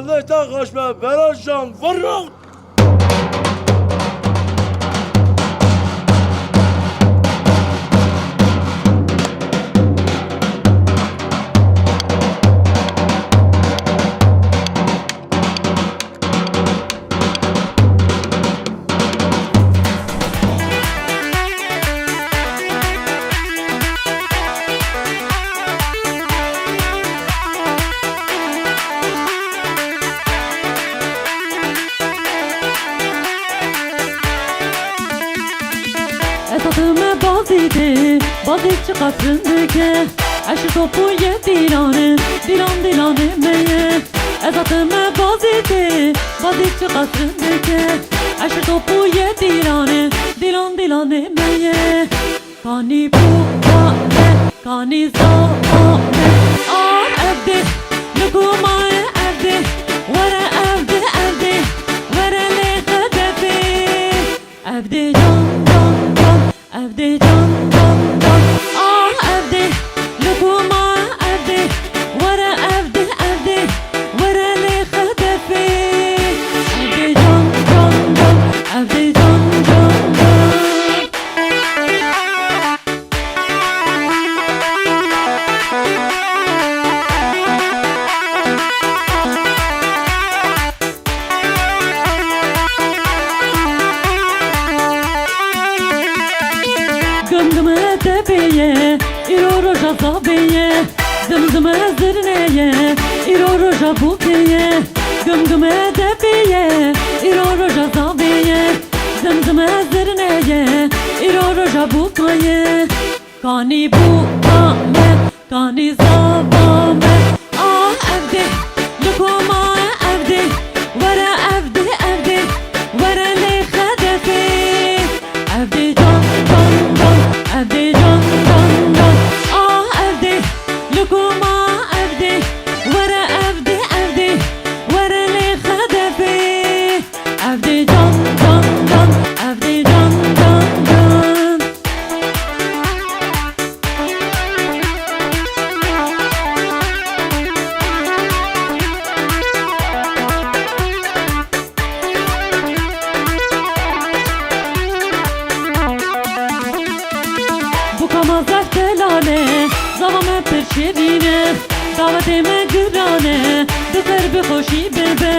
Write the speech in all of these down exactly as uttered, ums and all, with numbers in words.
Lê te xweş be, Berat Can, vurun! Esatê me bazî tê, bazî çiqas rindik e. Eşir topû ye dîlan e, dîlan dîlanê me ye. Esatê me bazî tê, bazî çiqas rindik e. Eşir topû ye dîlan e, dîlan dîlanê me ye. Kanî bûka me, kanî zava me. Ah, ev dê, li ku maye ev dê. Were ev dê, ev dê, were lê xedefê. Ev dê can, can, can, ev dê can, can, can. Ah, ev dê, li ku maye ev dê. Were ev dê, ev dê, were lê xedefê. Ev dê can, can, can, ev dê can, can, can. Gimgime tepê ye, îro roja zavê ye. Zimzime zirneye, îro roja bûkê ye. Gimgime depê ye, îro roja zavê ye. Zimzime zirneye, îro roja bûka ye. Kanî bûka me, kanî zava me. Ah, ev dê, li ku maye ev dê. Were ev dê, ev dê, were lê xedefê. Ev dê can, can, can, ev dê can, can, can. Ah, ev dê, li ku maye ev dê. Were ev dê, ev dê, were lê xedefê. Ev dê can, can, can, ev dê can, can, can. Bûka me zehf delal e, zava me pir şirîn e. Dawetê me giran e, bi xêr bi xweşî bibe.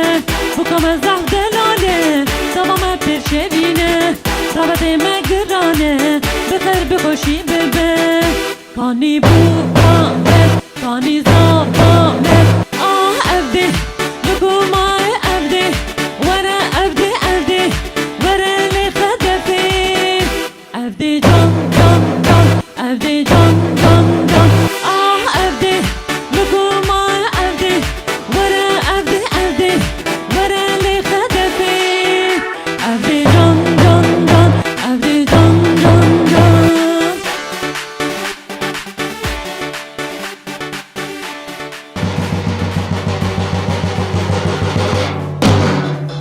Bûka me zehf delal e, zava me pir şirîn e. Dawetê me giran e, bi xêr bi xweşî bibe. Kanî bûka me, kanî zava